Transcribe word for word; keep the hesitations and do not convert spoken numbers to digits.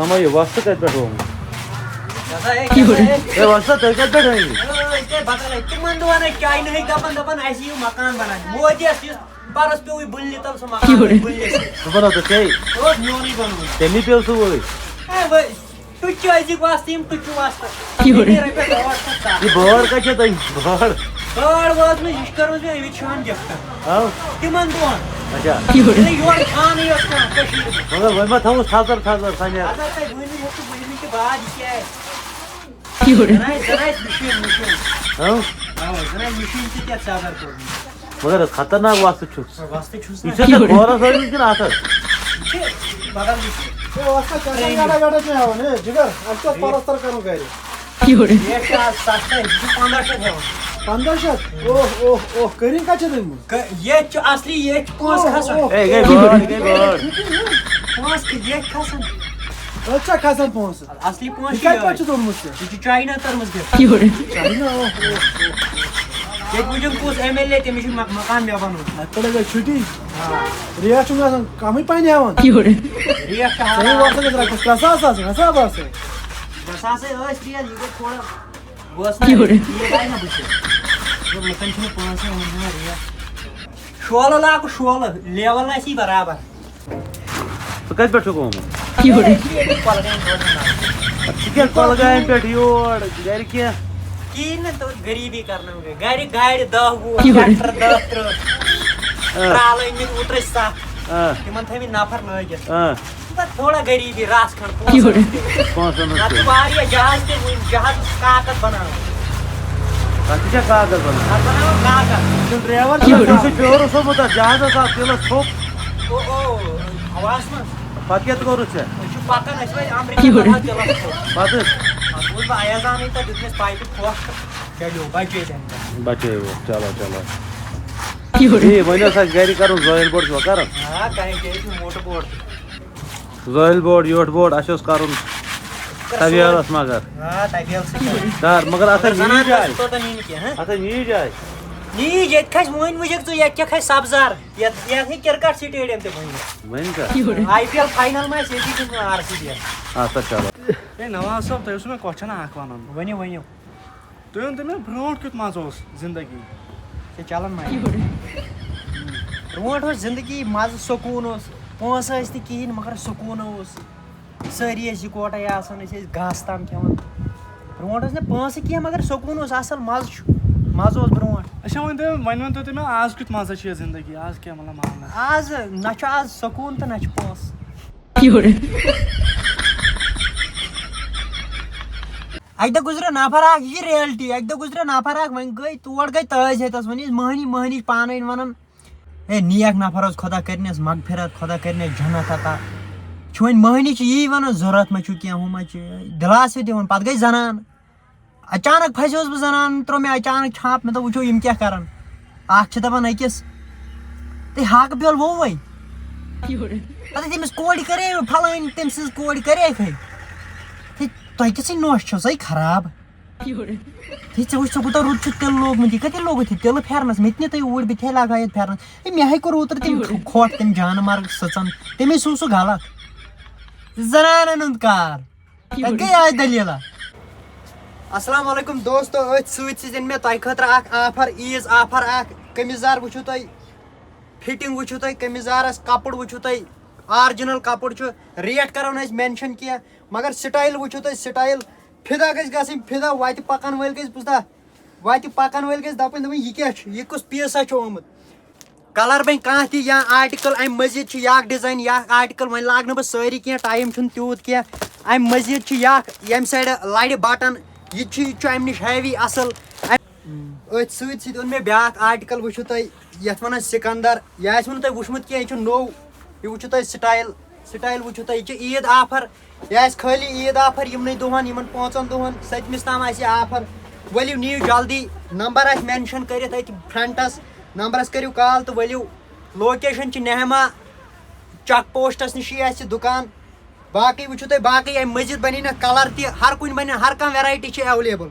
ماما، یہِ وۄستہٕ کَتہِ پٮ۪ٹھ آمُت؟ دَپان، ہے، کیٛاہ سا، ہے، ہے، وۄستہٕ، تُہۍ کَتہِ پٮ۪ٹھ أنِو؟ ہے، أسۍ گٔے بدل، ہے، تِمن دۄہن ٲسۍ چاینہٕ ہٕکۍ دَپان، دَپان، اَسہِ یِیِو مکان بَناونہِ۔ مودیَس یُس پَرُس پیوٚوُے بُلنہِ تَل، سُہ مکان اوس بُلنہِ سۭتۍ۔ بہٕ وَنو تۄہہِ، ژےٚ، سُہ اوس میونُے بَنومُت۔ تٔمی پیوٚو سُہ وٲرۍ۔ ہے، وۄنۍ، تُہۍ چھِو أزِکۍ وۄستہٕ، یِم تُہۍ چھِو وۄستہٕ۔ یہِ رۄپیَس ٲٹھ شیٚتھ ساس۔ یہِ بٲر کَتہِ چھےٚ تۄہہِ؟ بٲر؟ بٲر وٲژمٕژ، یہِ چھِ کٔرمٕژ مےٚ اَمہِ وِزِ چھان gift۔ ہاں؟ تِمن دۄہن۔ اچھا۔ ییٚلہِ یورٕ خانٕے اوس کانٛہہ کٔشیٖرِ منٛز۔ مگر وۄنۍ ما تھاووس تھزر تھزر سنیٛا؟ اگر تۄہہِ ؤنِو، یہِ چھُ ؤنِو کہِ بعد یہِ کیٛاہ آسہِ۔ زَن آسہِ، زَن آسہِ مِشیٖن، مِشیٖن۔ ہاں؟ اَوا، زَن آسہِ مِشیٖن تہِ تَتھ سیٚزر کوٚرمُت۔ مگر خطرناک وَستہٕ چھُس۔ وَستہٕ چھُس یہِ نہ۔ چھا ژےٚ کھورَس لٲجمٕژ کِنہٕ اَتھَس؟ یہِ چھِ بدل، یہِ چھِ ہے، وۄستہٕ، کیٛاہ چھِ ٹرٛین۔ گَڑا وَڑا چھِ ہٮ۪وان؟ ہے، جِگر، اَسہِ چھُ اَتھ پَلَستَر کَرُن گَرِ۔ ریٹ چھِ آز سَستَے، یہِ چھِ پنٛداہ شیٚتھ ہٮ۪وان۔ پنٛداہ شیٚتھ؟ اوہ، اوہ، اوہ، کٔرِنۍ کَتہِ چھِ دِنمٕژ؟ ک-، ییٚتہِ چھِ اَصلی، ییٚتہِ چھِ پونٛسہٕ اوہ، کھَسان۔ اوہ، ہے، گٔے اوہ۔ بٲر، گٔے بٲر۔ پونٛسہٕ کہِ ییٚتہِ کھَسان۔ أتھۍ چھا کھَسان پونٛسہٕ؟ اَصلی پونٛسہٕ یہِ چھِ کَتہِ یِہوٚے۔ پٮ۪ٹھ چھِ تُلمٕژ ژےٚ؟ یہِ چھِ چاینا تٔرمٕژ gift۔ چاینا، اوہ، اوہ، اوہ۔ ییٚتہِ وٕچھِن کُس ایم ایل اے، تٔمِس چھُ مَ-، مَکان مےٚ بَنومُت۔ اَتھ پٮ۪ٹھ گٔے چھُٹی۔ آ۔ ریٹ چھُنہٕ آسان کَمٕے پَہَن ہٮ۪وان۔ ریٹ چھِ صحیح حالات۔ وَسان گژھِ رۄپیَس ترٛےٚ ساس آسان، نہ سا بَسٕے۔ ترٛےٚ ساسٕے ٲسۍ ریٹ، یہِ گٔے تھوڑا، بہٕ ٲسٕس نہ ریٹ، یہِ آیہِ نہ بٕتھِ۔ مطلب، لُکَن چھِنہٕ پانٛژَن ہُنٛد ہٮ۪وان ریٹ۔ شولہٕ لاگہٕ شولہٕ، لیوَل آسہِ یہِ برابر۔ ژٕ کَتہِ پٮ۪ٹھ چھُکھ آمُت؟ یہِ چھُ ییٚتہِ کۄلگامہِ پٮ۪ٹھ۔ ژٕ کیٛاہ کۄلگامہِ پٮ۪ٹھ یور؟ گَرِ کینٛہہ؟ کِہیٖنۍ نہٕ، تہٕ غریٖبی کَرنہٕ وۄنۍ گٔے۔ گَرِ گاڑِ دَہ وُہ، ٹرٛیکٹَر دَہ تٕرٛہ، آ۔ ترٛالہٕ أنۍمٕتۍ اوترَے سَتھ۔ آ۔ تِمَن تھٲومٕتۍ نفر لٲگِتھ۔ آ۔ بَس تھوڑا غریٖبی، رَژھ کھنٛڈ، پونٛسہٕ ٲسۍ تِم۔ پونٛسہٕ ٲسۍ نَتہٕ چھُ تِم۔ واریاہ جہاز تہِ، وٕنہِ جہازَس کاکَد بَناوان۔ تَتھ تہِ چھا کاکَد بَناوان؟ تَتھ بَناوان کاکَد۔ یہِ چھُنہٕ ڈرٛیوَر چھُ یہِ آسان۔ چھُ پیورُس آمُت، تَتھ جہازَس اَکھ تِلَس تھوٚپ۔ او، او، ہواہَس منٛز۔ پَتہٕ کیٛاہ تہِ کوٚرُتھ ژےٚ؟ أسۍ چھِ پَکان، اَسہِ وَنہِ اَمریٖکہ یہِ پَتہٕ تِلَس تھوٚپ۔ پَتہٕ؟ پَتہٕ ووت بہٕ ایازانٕے تَتھ، دیُت مےٚ اَسہِ پایپہِ پھۄکھ، چلیو، بَچے تَمہِ دۄہ۔ بَچے ووت، چلو، چلو۔ یہِ وۄنۍ اوس اَسہِ گَرِ کَرُن، زٲہِل بوٹ چھُوا کَران؟ آ، کَرٕنۍ کیٛازِ چھُنہٕ موٹہٕ بوٹ تہِ۔ زٲہِل بوٹ، یوٹھ بوٹ، اَسہِ اوس کَرُن کَرٕ سورُے۔ طویلَس مگر۔ آ، طویل سۭتۍ کَرٕ۔ دار، مگر اَتھ ہے مگر نِیِو زَنان جاے۔ ٲسۍ توتَن یِنہٕ کینٛہہ، ہہ؟ اَتھ ہے نِیِو جاے۔ نِیِو ییٚتہِ کھَسہِ وۄنۍ وٕچھَکھ ژٕ، ییٚتہِ کیٛاہ کھَسہِ سبزار، یَتھ، یَتھ ہیٚکہِ کِرکَٹ سٹیڈیَم تہِ بٔنِتھ۔ ؤنۍ کَتھ؟ آی پی ایل فاینَل ما آسہِ ییٚتی کِنہٕ آر سی بی یَس؟ اَدٕ سا چلو۔ ہے نواز صٲب، تۄہہِ اوسوُ مےٚ question اَکھ وَنُن۔ ؤنِو، ؤنِو۔ تُہۍ ؤنۍ تو مےٚ، برونٛٹھ کیُتھ مَزٕ اوس زِندگی؟ ہے، چلان مَزٕ۔ برونٛٹھ اوس زِندگی مَزٕ، سکوٗن اوس، پونٛسہٕ ٲسۍ نہٕ کِہیٖنۍ مگر سکوٗن اوس۔ سٲری ٲسۍ یِکوَٹَے آسان، أسۍ ٲسۍ گاسہٕ تام کھٮ۪وان۔ برونٛٹھ ٲسۍ نہٕ پونٛسہٕ کینٛہہ مگر سکوٗن اوس اَصٕل، مَزٕ چھُ، مَزٕ اوس برونٛٹھ۔ اچھا، وۄنۍ تُہۍ، وۄنۍ ؤنۍ تو تُہۍ مےٚ، آز کیُتھ مَزٕ چھُ یَتھ زِندگی؟ آز کیٛاہ مطلب ماحول آسہِ؟ آز نہ چھُ آز سکوٗن تہٕ نہ چھُ پونٛسہٕ۔ اَکہِ دۄہ گُزریو نفر اکھ، یہِ چھِ reality، اَکہِ دۄہ گُزریو نفر اکھ، وۄنۍ گٔے تور، گٔے تٲج ہیٚتس، وۄنۍ ٲسۍ مٔہنی مٔہنی پانہٕ ؤنۍ وَنان، "ہے، نیک نفر حظ، خۄدا کٔرِنَس مغفرت، خۄدا کٔرِنَس جنت عطا۔" چھِ وۄنۍ مٔہنی چھِ یی وَنان، "ضوٚرَتھ ما چھُ کینٛہہ، ہُہ ما چھُ؟" دِلاسہٕ دیُن، پَتہٕ گٔے زنان۔ اچانک پھسیوس بہٕ زنانن، ترٛوو مےٚ اچانک چھاپ، مےٚ دوٚپ، "وٕچھو یِم کیٛاہ کرن۔" اکھ چھِ دپان أکِس، "تُہۍ ہاکہٕ بیول ووٚوُے؟" پتہٕ تٔمِس کورِ کرے، پھلٲنۍ تٔمۍ سٕنٛز کورِ کرے کھے۔ تُہۍ، تۄہہِ کِژھٕے نوٚش چھو، سۄے خراب۔ تُہۍ، ژےٚ وٕچھ، ژےٚ کوٗتاہ رُت چھُ تِلہٕ لوگمُت، یہِ کتہِ لوگُتھ یہِ تِلہٕ پھیرنس؟ مےٚ تہِ نہٕ تُہۍ اوٗرۍ، بہٕ تہِ ہے لاگہٕ ہا یتھ پھیرنس۔ ہے، مےٚ ہے کوٚر اوترٕ تٔمۍ کھۄ-، کھۄٹھ تٔمۍ جانہٕ مرگ سٕژن، تٔمۍ ہے سوٗ سُہ غلط۔ زنانن ہُنٛد کار۔ تَتہِ گٔے آے دٔلیٖلہ۔ السلام علیکم دوستو، أتھۍ سۭتۍ سۭتۍ أنۍ مےٚ تۄہہِ خٲطرٕ اکھ offer، عیٖز offer اکھ۔ قمیٖض یَزار وٕچھِو تُہۍ، fitting وٕچھِو تُہۍ، قمیٖض یَزارَس کَپُر وٕچھِو تُہۍ، original کَپُر چھُ۔ Rate کَرو نہٕ أسۍ mention کینٛہہ، مگر style وٕچھِو تُہۍ، style۔ فِدا گژھِ گژھٕنۍ فِدا، وَتہِ پَکَن وٲلۍ گژھِ بوٗزتھا، وَتہِ پَکَن وٲلۍ گژھِ دَپٕنۍ، دَپٕنۍ، "یہِ کیٛاہ چھُ؟ یہِ کُس piece چھُ آمُت؟" کلر بنہِ کانٛہہ تہِ یا article، امہِ مزید چھُ یہِ اکھ design، یہِ اکھ article، وۄنۍ لاگہٕ نہٕ بہٕ سٲری کینٛہہ، time چھُنہٕ تیوٗت کینٛہہ۔ امہِ مزید چھُ یہِ اکھ، ییٚمہِ side لرِ button، یہِ تہِ چھُ، یہِ تہِ چھُ امہِ نِش heavy اصل۔ أتھۍ سۭتۍ سۭتۍ اوٚن مےٚ بیاکھ article، وٕچھِو تُہۍ، یتھ ونان سکندر، یہِ آسہِ نہٕ تۄہہِ وٕچھمُت کینٛہہ، یہِ چھُ نوٚو، یہِ وٕچھِو تُہۍ style، style وٕچھِو تُہۍ، یہِ چھُ عیٖد offer۔ یہِ آسہِ خٲلی عیٖد offer یِمنٕے دۄہَن، یِمَن پانٛژَن دۄہَن، سٔتمِس تام آسہِ یہِ offer۔ ؤلِو نِیِو جلدی، number آسہِ mention کٔرِتھ أتھۍ frontَس، numberَس کٔرِو call تہٕ ؤلِو۔ Location چھِ نہما check postَس نِشی آسہِ دُکان۔ باقٕے وٕچھِو تُہۍ، باقٕے اَمہِ مٔزیٖد بَنہِ نہٕ colour تہِ، ہر کُنہِ بَنہِ، ہر کانٛہہ variety چھِ available۔